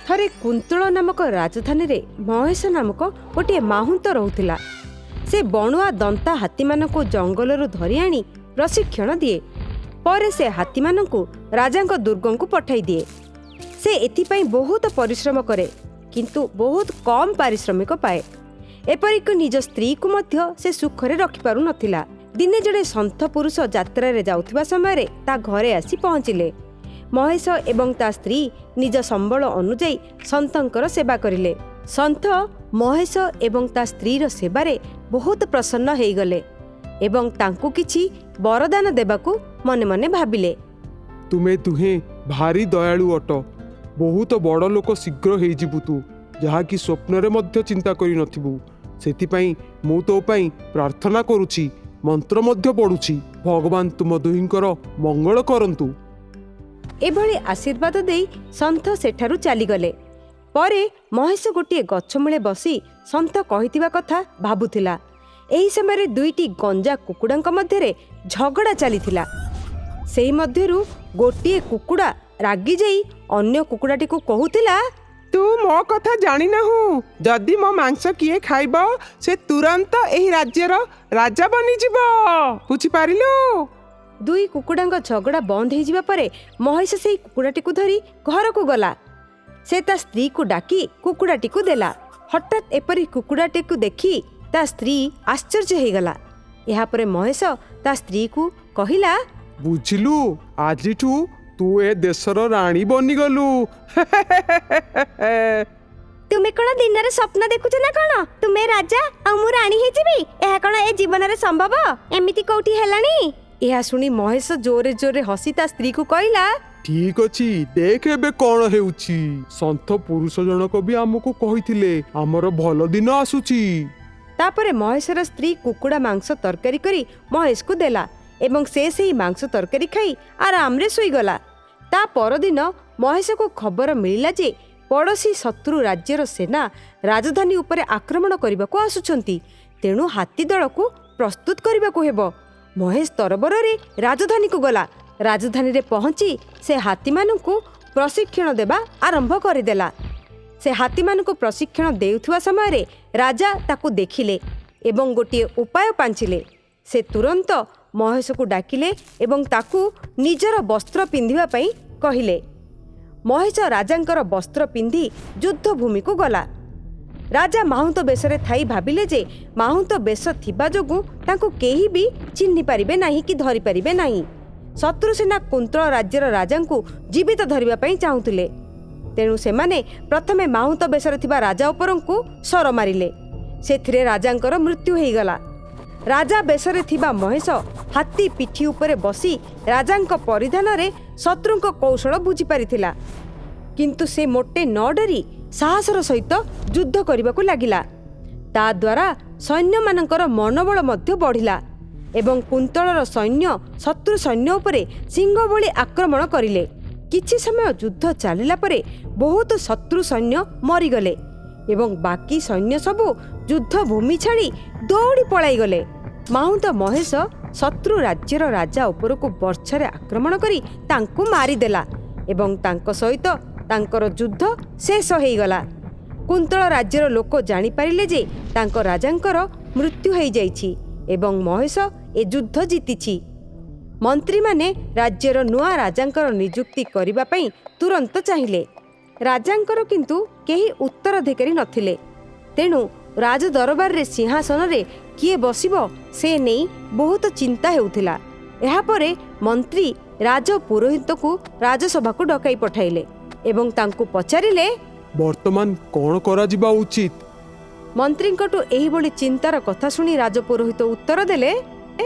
ଥରେ କୁନ୍ତଳ ନାମକ ରାଜଧାନୀରେ ମହେଶ ନାମକ ଗୋଟିଏ ମାହୁନ୍ତ ରହୁଥିଲା। ସେ ବଣୁଆ ଦନ୍ତା ହାତୀମାନଙ୍କୁ ଜଙ୍ଗଲରୁ ଧରି ଆଣି ପ୍ରଶିକ୍ଷଣ ଦିଏ। ପରେ ସେ ହାତୀମାନଙ୍କୁ ରାଜାଙ୍କ ଦୁର୍ଗଙ୍କୁ ପଠାଇ ଦିଏ। ସେ ଏଥିପାଇଁ ବହୁତ ପରିଶ୍ରମ କରେ, କିନ୍ତୁ ବହୁତ କମ୍ ପାରିଶ୍ରମିକ ପାଏ। ଏପରିକି ନିଜ ସ୍ତ୍ରୀକୁ ମଧ୍ୟ ସେ ସୁଖରେ ରଖିପାରୁନଥିଲା। ଦିନେ ଜଣେ ସନ୍ଥ ପୁରୁଷ ଯାତ୍ରାରେ ଯାଉଥିବା ସମୟରେ ତା ଘରେ ଆସି ପହଞ୍ଚିଲେ। ମହେଶ ଏବଂ ତା ସ୍ତ୍ରୀ ନିଜ ସମ୍ବଳ ଅନୁଯାୟୀ ସନ୍ଥଙ୍କର ସେବା କରିଲେ। ସନ୍ଥ ମହେଶ ଏବଂ ତା ସ୍ତ୍ରୀର ସେବାରେ ବହୁତ ପ୍ରସନ୍ନ ହେଇଗଲେ ଏବଂ ତାଙ୍କୁ କିଛି ବରଦାନ ଦେବାକୁ ମନେ ମନେ ଭାବିଲେ। ତୁମେ ଦୁହେଁ ଭାରି ଦୟାଳୁ ଅଟ। ବହୁତ ବଡ଼ ଲୋକ ଶୀଘ୍ର ହେଇଯିବୁ ତୁ, ଯାହାକି ସ୍ୱପ୍ନରେ ମଧ୍ୟ ଚିନ୍ତା କରିନଥିବୁ। ସେଥିପାଇଁ ମୁଁ ତୋ ପାଇଁ ପ୍ରାର୍ଥନା କରୁଛି, ମନ୍ତ୍ର ମଧ୍ୟ ପଢ଼ୁଛି। ଭଗବାନ ତୁମ ଦୁହିଁଙ୍କର ମଙ୍ଗଳ କରନ୍ତୁ। ଏଭଳି ଆଶୀର୍ବାଦ ଦେଇ ସନ୍ଥ ସେଠାରୁ ଚାଲିଗଲେ। ପରେ ମହେଶ ଗୋଟିଏ ଗଛ ମୂଳେ ବସି ସନ୍ଥ କହିଥିବା କଥା ଭାବୁଥିଲା। ଏହି ସମୟରେ ଦୁଇଟି ଗଞ୍ଜା କୁକୁଡ଼ାଙ୍କ ମଧ୍ୟରେ ଝଗଡ଼ା ଚାଲିଥିଲା। ସେହି ମଧ୍ୟରୁ ଗୋଟିଏ କୁକୁଡ଼ା ରାଗିଯାଇ ଅନ୍ୟ କୁକୁଡ଼ାଟିକୁ କହୁଥିଲା, ତୁ ମୋ କଥା ଜାଣିନାହୁଁ। ଯଦି ମୋ ମାଂସ କିଏ ଖାଇବ, ସେ ତୁରନ୍ତ ଏହି ରାଜ୍ୟର ରାଜା ବନିଯିବ, ବୁଝିପାରିଲୁ? ଦୁଇ କୁକୁଡ଼ାଙ୍କ ଝଗଡ଼ା ବନ୍ଦ ହେଇଯିବା ପରେ ମହେଶ ସେହି କୁକୁଡ଼ାଟିକୁ ଧରି ଘରକୁ ଗଲା। ସେ ତା ସ୍ତ୍ରୀକୁ ଡାକି କୁକୁଡ଼ାଟିକୁ ଦେଲା। ହଠାତ୍ ଏପରି କୁକୁଡ଼ାଟିକୁ ଦେଖି ତା ସ୍ତ୍ରୀ ଆଶ୍ଚର୍ଯ୍ୟ ହେଇଗଲା। ଏହାପରେ ମହେଶ ତା ସ୍ତ୍ରୀକୁ କହିଲା, ବୁଝିଲୁ, ଆଜିଠୁ ତୁ ଏ ଦେଶର ରାଣୀ ବନିଗଲୁ। ତୁମେ କ'ଣ ଦିନରେ ସ୍ୱପ୍ନ ଦେଖୁଛ ନା କ'ଣ? ତୁମେ ରାଜା ଆଉ ମୁଁ ରାଣୀ ହେଇଯିବି, ଏହା କ'ଣ ଏ ଜୀବନରେ ସମ୍ଭବ? ଏମିତି କୋଉଠି ହେଲାଣି? ଏହା ଶୁଣି ମହେଶ ଜୋରେ ଜୋରେ ହସି ତା ସ୍ତ୍ରୀକୁ କହିଲା, ଠିକ ଅଛି, ଦେଖ ଏବେ କ'ଣ ହେଉଛି। ସନ୍ଥ ପୁରୁଷ ଜଣକ ବି ଆମକୁ କହିଥିଲେ, ଆମର ଭଲ ଦିନ ଆସୁଛି। ତାପରେ ମହେଶର ସ୍ତ୍ରୀ କୁକୁଡ଼ା ମାଂସ ତରକାରୀ କରି ମହେଶକୁ ଦେଲା ଏବଂ ସେ ସେହି ମାଂସ ତରକାରୀ ଖାଇ ଆରାମରେ ଶୋଇଗଲା। ତା ପରଦିନ ମହେଶକୁ ଖବର ମିଳିଲା ଯେ ପଡ଼ୋଶୀ ଶତ୍ରୁ ରାଜ୍ୟର ସେନା ରାଜଧାନୀ ଉପରେ ଆକ୍ରମଣ କରିବାକୁ ଆସୁଛନ୍ତି। ତେଣୁ ହାତୀ ଦଳକୁ ପ୍ରସ୍ତୁତ କରିବାକୁ ହେବ। ମହେଶ ତରବରରେ ରାଜଧାନୀକୁ ଗଲା। ରାଜଧାନୀରେ ପହଞ୍ଚି ସେ ହାତୀମାନଙ୍କୁ ପ୍ରଶିକ୍ଷଣ ଦେବା ଆରମ୍ଭ କରିଦେଲା। ସେ ହାତୀମାନଙ୍କୁ ପ୍ରଶିକ୍ଷଣ ଦେଉଥିବା ସମୟରେ ରାଜା ତାକୁ ଦେଖିଲେ ଏବଂ ଗୋଟିଏ ଉପାୟ ପାଞ୍ଚିଲେ। ସେ ତୁରନ୍ତ ମହେଶକୁ ଡାକିଲେ ଏବଂ ତାକୁ ନିଜର ବସ୍ତ୍ର ପିନ୍ଧିବା ପାଇଁ କହିଲେ। ମହେଶ ରାଜାଙ୍କର ବସ୍ତ୍ର ପିନ୍ଧି ଯୁଦ୍ଧଭୂମିକୁ ଗଲା। ରାଜା ମାହୁନ୍ତ ବେଶରେ ଥାଇ ଭାବିଲେ ଯେ ମାହୁନ୍ତ ବେଶ ଥିବା ଯୋଗୁଁ ତାଙ୍କୁ କେହି ବି ଚିହ୍ନି ପାରିବେ ନାହିଁ କି ଧରିପାରିବେ ନାହିଁ। ଶତ୍ରୁସେନା କୁନ୍ତଳ ରାଜ୍ୟର ରାଜାଙ୍କୁ ଜୀବିତ ଧରିବା ପାଇଁ ଚାହୁଁଥିଲେ। ତେଣୁ ସେମାନେ ପ୍ରଥମେ ମାହୁନ୍ତ ବେଶରେ ଥିବା ରାଜା ଉପରଙ୍କୁ ଶର ମାରିଲେ। ସେଥିରେ ରାଜାଙ୍କର ମୃତ୍ୟୁ ହେଇଗଲା। ରାଜା ବେଶରେ ଥିବା ମହେଶ ହାତୀ ପିଠି ଉପରେ ବସି ରାଜାଙ୍କ ପରିଧାନରେ ଶତ୍ରୁଙ୍କ କୌଶଳ ବୁଝିପାରିଥିଲା। କିନ୍ତୁ ସେ ମୋଟେ ନ ଡରି ସାହସର ସହିତ ଯୁଦ୍ଧ କରିବାକୁ ଲାଗିଲା। ତା ଦ୍ୱାରା ସୈନ୍ୟମାନଙ୍କର ମନୋବଳ ମଧ୍ୟ ବଢ଼ିଲା ଏବଂ କୁନ୍ତଳର ସୈନ୍ୟ ଶତ୍ରୁ ସୈନ୍ୟ ଉପରେ ସିଂହ ଭଳି ଆକ୍ରମଣ କରିଲେ। କିଛି ସମୟ ଯୁଦ୍ଧ ଚାଲିଲା ପରେ ବହୁତ ଶତ୍ରୁ ସୈନ୍ୟ ମରିଗଲେ ଏବଂ ବାକି ସୈନ୍ୟ ସବୁ ଯୁଦ୍ଧ ଭୂମି ଛାଡ଼ି ଦୌଡ଼ି ପଳାଇଗଲେ। ମାହୁନ୍ତ ମହେଶ ଶତ୍ରୁ ରାଜ୍ୟର ରାଜା ଉପରକୁ ବର୍ଚ୍ଛାରେ ଆକ୍ରମଣ କରି ତାଙ୍କୁ ମାରିଦେଲା ଏବଂ ତାଙ୍କ ସହିତ ତାଙ୍କର ଯୁଦ୍ଧ ଶେଷ ହେଇଗଲା। କୁନ୍ତଳ ରାଜ୍ୟର ଲୋକ ଜାଣିପାରିଲେ ଯେ ତାଙ୍କ ରାଜାଙ୍କର ମୃତ୍ୟୁ ହେଇଯାଇଛି ଏବଂ ମହେଶ ଏ ଯୁଦ୍ଧ ଜିତିଛି। ମନ୍ତ୍ରୀମାନେ ରାଜ୍ୟର ନୂଆ ରାଜାଙ୍କର ନିଯୁକ୍ତି କରିବା ପାଇଁ ତୁରନ୍ତ ଚାହିଁଲେ। ରାଜାଙ୍କର କିନ୍ତୁ କେହି ଉତ୍ତରାଧିକାରୀ ନଥିଲେ। ତେଣୁ ରାଜ ଦରବାରରେ ସିଂହାସନରେ କିଏ ବସିବ, ସେ ନେଇ ବହୁତ ଚିନ୍ତା ହେଉଥିଲା। ଏହାପରେ ମନ୍ତ୍ରୀ ରାଜ ପୁରୋହିତଙ୍କୁ ରାଜସଭାକୁ ଡକାଇ ପଠାଇଲେ ଏବଂ ତାଙ୍କୁ ପଚାରିଲେ, ବର୍ତ୍ତମାନ କ'ଣ କରାଯିବା ଉଚିତ? ମନ୍ତ୍ରୀଙ୍କଠୁ ଏହିଭଳି ଚିନ୍ତାର କଥା ଶୁଣି ରାଜପୁରୋହିତ ଉତ୍ତର ଦେଲେ,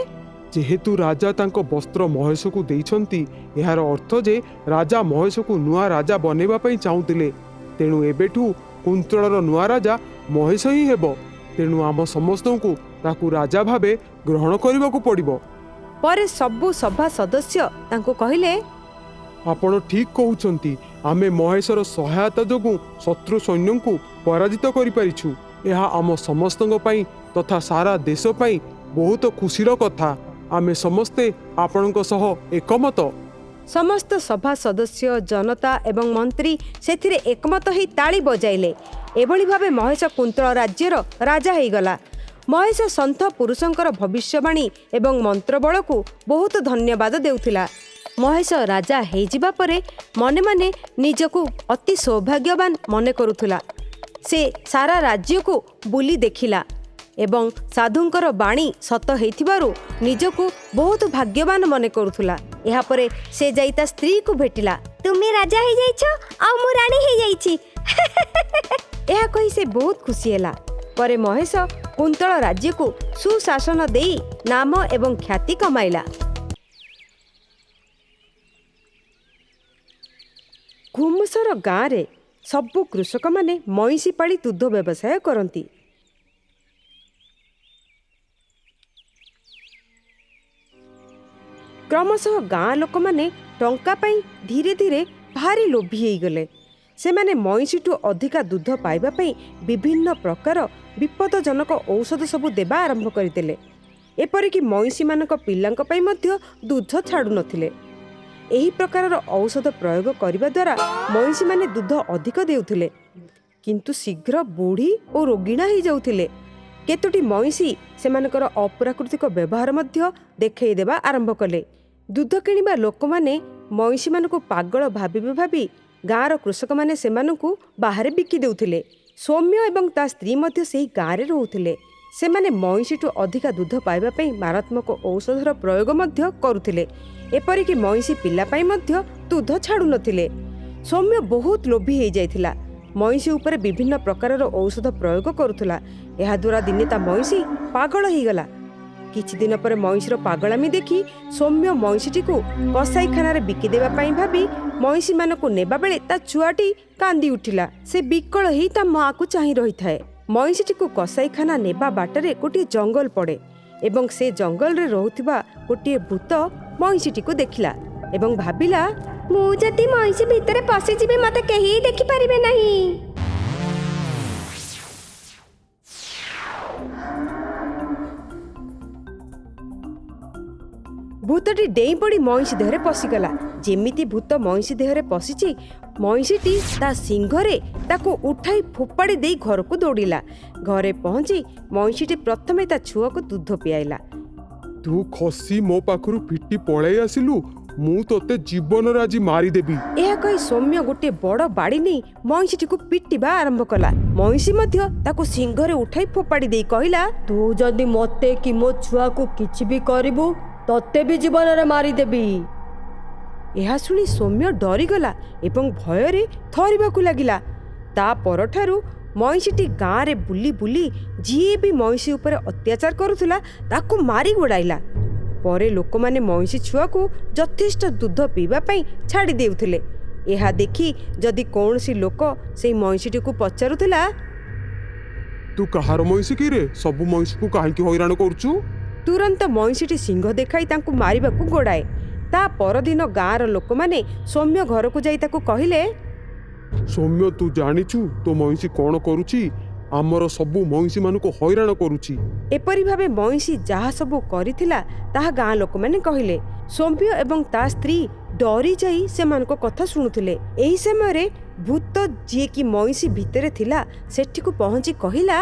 ଯେହେତୁ ରାଜା ତାଙ୍କ ବସ୍ତ୍ର ମହେଶକୁ ଦେଇଛନ୍ତି, ଏହାର ଅର୍ଥ ଯେ ରାଜା ମହେଶକୁ ନୂଆ ରାଜା ବନେଇବା ପାଇଁ ଚାହୁଁଥିଲେ। ତେଣୁ ଏବେଠୁ କୁନ୍ତଳର ନୂଆ ରାଜା ମହେଶ ହିଁ ହେବ। ତେଣୁ ଆମ ସମସ୍ତଙ୍କୁ ତାକୁ ରାଜା ଭାବେ ଗ୍ରହଣ କରିବାକୁ ପଡ଼ିବ। ପରେ ସବୁ ସଭା ସଦସ୍ୟ ତାଙ୍କୁ କହିଲେ, ଆପଣ ଠିକ୍ କହୁଛନ୍ତି। ଆମେ ମହେଶର ସହାୟତା ଯୋଗୁଁ ଶତ୍ରୁ ସୈନ୍ୟଙ୍କୁ ପରାଜିତ କରିପାରିଛୁ। ଏହା ଆମ ସମସ୍ତଙ୍କ ପାଇଁ ତଥା ସାରା ଦେଶ ପାଇଁ ବହୁତ ଖୁସିର କଥା। ଆମେ ସମସ୍ତେ ଆପଣଙ୍କ ସହ ଏକମତ। ସମସ୍ତ ସଭା ସଦସ୍ୟ, ଜନତା ଏବଂ ମନ୍ତ୍ରୀ ସେଥିରେ ଏକମତ ହେଇ ତାଳି ବଜାଇଲେ। ଏଭଳି ଭାବେ ମହେଶ କୁନ୍ତଳ ରାଜ୍ୟର ରାଜା ହେଇଗଲା। ମହେଶ ସନ୍ଥ ପୁରୁଷଙ୍କର ଭବିଷ୍ୟବାଣୀ ଏବଂ ମନ୍ତ୍ରବଳକୁ ବହୁତ ଧନ୍ୟବାଦ ଦେଉଥିଲା। ମହେଶ ରାଜା ହେଇଯିବା ପରେ ମନେ ମନେ ନିଜକୁ ଅତି ସୌଭାଗ୍ୟବାନ ମନେ କରୁଥିଲା। ସେ ସାରା ରାଜ୍ୟକୁ ବୁଲି ଦେଖିଲା ଏବଂ ସାଧୁଙ୍କର ବାଣୀ ସତ ହେଇଥିବାରୁ ନିଜକୁ ବହୁତ ଭାଗ୍ୟବାନ ମନେ କରୁଥିଲା। ଏହାପରେ ସେ ଯାଇ ତା ସ୍ତ୍ରୀକୁ ଭେଟିଲା। ତୁମେ ରାଜା ହେଇଯାଇଛ ଆଉ ମୁଁ ରାଣୀ ହେଇଯାଇଛି। ଏହା କହି ସେ ବହୁତ ଖୁସି ହେଲା। ପରେ ମହେଶ କୁନ୍ତଳ ରାଜ୍ୟକୁ ସୁଶାସନ ଦେଇ ନାମ ଏବଂ ଖ୍ୟାତି କମାଇଲା। ଘୁମୁସର ଗାଁରେ ସବୁ କୃଷକମାନେ ମଇଁଷି ପାଳି ଦୁଗ୍ଧ ବ୍ୟବସାୟ କରନ୍ତି। କ୍ରମଶଃ ଗାଁ ଲୋକମାନେ ଟଙ୍କା ପାଇଁ ଧୀରେ ଧୀରେ ଭାରି ଲୋଭୀ ହେଇଗଲେ। ସେମାନେ ମଇଁଷିଠୁ ଅଧିକା ଦୁଗ୍ଧ ପାଇବା ପାଇଁ ବିଭିନ୍ନ ପ୍ରକାର ବିପଦଜନକ ଔଷଧ ସବୁ ଦେବା ଆରମ୍ଭ କରିଦେଲେ। ଏପରିକି ମଇଁଷିମାନଙ୍କ ପିଲାଙ୍କ ପାଇଁ ମଧ୍ୟ ଦୁଗ୍ଧ ଛାଡ଼ୁନଥିଲେ। ଏହି ପ୍ରକାରର ଔଷଧ ପ୍ରୟୋଗ କରିବା ଦ୍ୱାରା ମଇଁଷିମାନେ ଦୁଗ୍ଧ ଅଧିକ ଦେଉଥିଲେ, କିନ୍ତୁ ଶୀଘ୍ର ବୁଢ଼ୀ ଓ ରୋଗିଣା ହେଇଯାଉଥିଲେ। କେତୋଟି ମଇଁଷି ସେମାନଙ୍କର ଅପ୍ରାକୃତିକ ବ୍ୟବହାର ମଧ୍ୟ ଦେଖାଇ ଦେବା ଆରମ୍ଭ କଲେ। ଦୁଗ୍ଧ କିଣିବା ଲୋକମାନେ ମଇଁଷିମାନଙ୍କୁ ପାଗଳ ଭାବିବେ ଭାବି ଗାଁର କୃଷକମାନେ ସେମାନଙ୍କୁ ବାହାରେ ବିକି ଦେଉଥିଲେ। ସୌମ୍ୟ ଏବଂ ତା ସ୍ତ୍ରୀ ମଧ୍ୟ ସେହି ଗାଁରେ ରହୁଥିଲେ। ସେମାନେ ମଇଁଷିଠୁ ଅଧିକା ଦୁଗ୍ଧ ପାଇବା ପାଇଁ ମାରାତ୍ମକ ଔଷଧର ପ୍ରୟୋଗ ମଧ୍ୟ କରୁଥିଲେ। ଏପରିକି ମଇଁଷି ପିଲା ପାଇଁ ମଧ୍ୟ ଦୁଗ୍ଧ ଛାଡ଼ୁନଥିଲେ। ସୌମ୍ୟ ବହୁତ ଲୋଭୀ ହେଇଯାଇଥିଲା। ମଇଁଷି ଉପରେ ବିଭିନ୍ନ ପ୍ରକାରର ଔଷଧ ପ୍ରୟୋଗ କରୁଥିଲା। ଏହାଦ୍ୱାରା ଦିନେ ତା ମଇଁଷି ପାଗଳ ହେଇଗଲା। କିଛି ଦିନ ପରେ ମଇଁଷିର ପାଗଳାମି ଦେଖି ସୌମ୍ୟ ମଇଁଷିଟିକୁ କସାଇଖାନାରେ ବିକିଦେବା ପାଇଁ ଭାବି ମଇଁଷିମାନଙ୍କୁ ନେବାବେଳେ ତା ଛୁଆଟି କାନ୍ଦି ଉଠିଲା। ସେ ବିକଳ ହେଇ ତା ମାଆକୁ ଚାହିଁ ରହିଥାଏ। ମଇଁଷିଟିକୁ କସାଇଖାନା ନେବା ବାଟରେ ଗୋଟିଏ ଜଙ୍ଗଲ ପଡ଼େ ଏବଂ ସେ ଜଙ୍ଗଲରେ ରହୁଥିବା ଗୋଟିଏ ଭୂତ ମଇଁଷିଟିକୁ ଦେଖିଲା ଏବଂ ଭାବିଲା, ମୁଁ ଯଦି ମଇଁଷି ଭିତରେ ପଶିଯିବି ମତେ କେହି ଦେଖିପାରିବେ ନାହିଁ। ଭୂତଟି ଡେଇଁ ପଡ଼ି ମଇଁଷି ଦେହରେ ପଶିଗଲା। ଯେମିତି ଭୂତ ମଇଁଷି ଦେହରେ ପଶିଛି, ମଇଁଷିଟି ତା ସିଂହରେ ତାକୁ ଉଠାଇ ଫୋପାଡ଼ି ଦେଇ ଘରକୁ ଦୌଡ଼ିଲା। ଘରେ ପହଞ୍ଚି ମଇଁଷିଟି ପ୍ରଥମେ ତା ଛୁଆକୁ ଦୁଗ୍ଧ ପିଆଇଲା। ତୁ ଖସି ମୋ ପାଖରୁ ଫିଟି ପଳେଇ ଆସିଲୁ, ମୁଁ ତୋତେ ଜୀବନରେ ଆଜି ମାରିଦେବି। ଏହା କହି ସୌମ୍ୟ ଗୋଟିଏ ବଡ଼ ବାଡ଼ି ନେଇ ମଇଁଷିଟିକୁ ପିଟିବା ଆରମ୍ଭ କଲା। ମଇଁଷି ମଧ୍ୟ ତାକୁ ସିଂହରେ ଉଠାଇ ଫୋପାଡ଼ି ଦେଇ କହିଲା, ତୁ ଯଦି ମତେ କି ମୋ ଛୁଆକୁ କିଛି ବି କରିବୁ ତତେ ବି ଜୀବନରେ ମାରିଦେବି। ଏହା ଶୁଣି ସୌମ୍ୟ ଡରିଗଲା ଏବଂ ଭୟରେ ଥରିବାକୁ ଲାଗିଲା। ତା ପରଠାରୁ ମଇଁଷିଟି ଗାଁରେ ବୁଲି ବୁଲି ଯିଏ ବି ମଇଁଷି ଉପରେ ଅତ୍ୟାଚାର କରୁଥିଲା ତାକୁ ମାରି ଗୋଡ଼ାଇଲା। ପରେ ଲୋକମାନେ ମଇଁଷି ଛୁଆକୁ ଯଥେଷ୍ଟ ଦୁଗ୍ଧ ପିଇବା ପାଇଁ ଛାଡ଼ି ଦେଉଥିଲେ। ଏହା ଦେଖି ଯଦି କୌଣସି ଲୋକ ସେଇ ମଇଁଷିଟିକୁ ପଚାରୁଥିଲା, ତୁ କାହାର ମଇଁଷି କିରେ? ସବୁ ମଇଁଷିକୁ କାହିଁକି ହଇରାଣ କରୁଛୁ? ତୁରନ୍ତ ମଇଁଷିଟି ସିଂହ ଦେଖାଇ ତାଙ୍କୁ ମାରିବାକୁ ଗୋଡ଼ାଏ। ତା ପରଦିନ ଗାଁର ଲୋକମାନେ ସୌମ୍ୟ ଘରକୁ ଯାଇ ତାକୁ କହିଲେ, ସୌମ୍ୟ, ତୁ ଜାଣିଛୁ ତୋ ମଇଁଷି କ'ଣ କରୁଛି? ଆମର ସବୁ ମଇଁଷିମାନଙ୍କୁ ହଇରାଣ କରୁଛି। ଏପରି ଭାବେ ମଇଁଷି ଯାହା ସବୁ କରିଥିଲା ତାହା ଗାଁ ଲୋକମାନେ କହିଲେ। ସୌମ୍ୟ ଏବଂ ତା ସ୍ତ୍ରୀ ଡରିଯାଇ ସେମାନଙ୍କ କଥା ଶୁଣୁଥିଲେ। ଏହି ସମୟରେ ଭୂତ, ଯିଏକି ମଇଁଷି ଭିତରେ ଥିଲା, ସେଠିକୁ ପହଞ୍ଚି କହିଲା,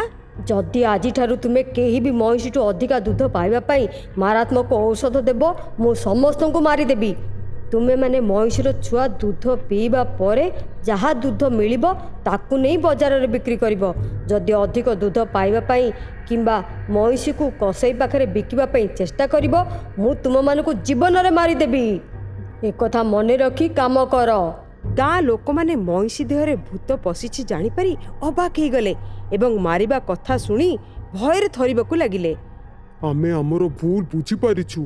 ଯଦି ଆଜିଠାରୁ ତୁମେ କେହି ବି ମଇଁଷିଠୁ ଅଧିକା ଦୁଗ୍ଧ ପାଇବା ପାଇଁ ମାରାତ୍ମକ ଔଷଧ ଦେବ, ମୁଁ ସମସ୍ତଙ୍କୁ ମାରିଦେବି। ତୁମେମାନେ ମଇଁଷିର ଛୁଆ ଦୁଗ୍ଧ ପିଇବା ପରେ ଯାହା ଦୁଗ୍ଧ ମିଳିବ ତାକୁ ନେଇ ବଜାରରେ ବିକ୍ରି କରିବ। ଯଦି ଅଧିକ ଦୁଗ୍ଧ ପାଇବା ପାଇଁ କିମ୍ବା ମଇଁଷିକୁ କସେଇ ପାଖରେ ବିକିବା ପାଇଁ ଚେଷ୍ଟା କରିବ, ମୁଁ ତୁମମାନଙ୍କୁ ଜୀବନରେ ମାରିଦେବି। ଏକଥା ମନେ ରଖି କାମ କର। ଗାଁ ଲୋକମାନେ ମଇଁଷି ଦେହରେ ଭୂତ ପଶିଛି ଜାଣିପାରି ଅବାକ ହେଇଗଲେ ଏବଂ ମାରିବା କଥା ଶୁଣି ଭୟରେ ଥରିବାକୁ ଲାଗିଲେ। ଆମେ ଆମର ଭୁଲ ବୁଝିପାରିଛୁ,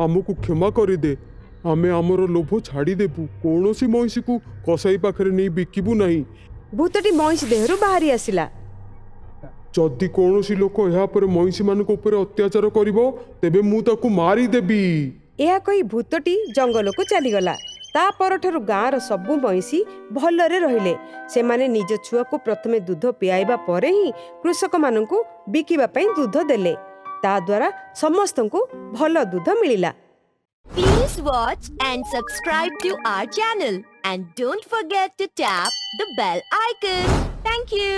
ଆମକୁ କ୍ଷମା କରିଦେ। ଆମେ ଆମର ଲୋଭ ଛାଡ଼ିଦେବୁ, କୌଣସି ମଇଁଷିକୁ କସାଇ ପାଖରେ ନେଇ ବିକିବୁ ନାହିଁ। ଭୂତଟି ମଇଁଷି ଦେହରୁ ବାହାରି ଆସିଲା। ଯଦି କୌଣସି ଲୋକ ଏହା ପରେ ମଇଁଷିମାନଙ୍କ ଉପରେ ଅତ୍ୟାଚାର କରିବ, ତେବେ ମୁଁ ତାକୁ ମାରିଦେବି। ଏହା କହି ଭୂତଟି ଜଙ୍ଗଲକୁ ଚାଲିଗଲା। ତା ପରଠାରୁ ଗାଁର ସବୁ ମଇଁଷି ଭଲରେ ରହିଲେ। ସେମାନେ ନିଜ ଛୁଆକୁ ପ୍ରଥମେ ଦୁଗ୍ଧ ପିଆଇବା ପରେ ହିଁ କୃଷକମାନଙ୍କୁ ବିକିବା ପାଇଁ ଦୁଗ୍ଧ ଦେଲେ। ତା ଦ୍ୱାରା ସମସ୍ତଙ୍କୁ ଭଲ ଦୁଗ୍ଧ ମିଳିଲା। Please watch and subscribe to our channel and don't forget to tap the bell icon. Thank you.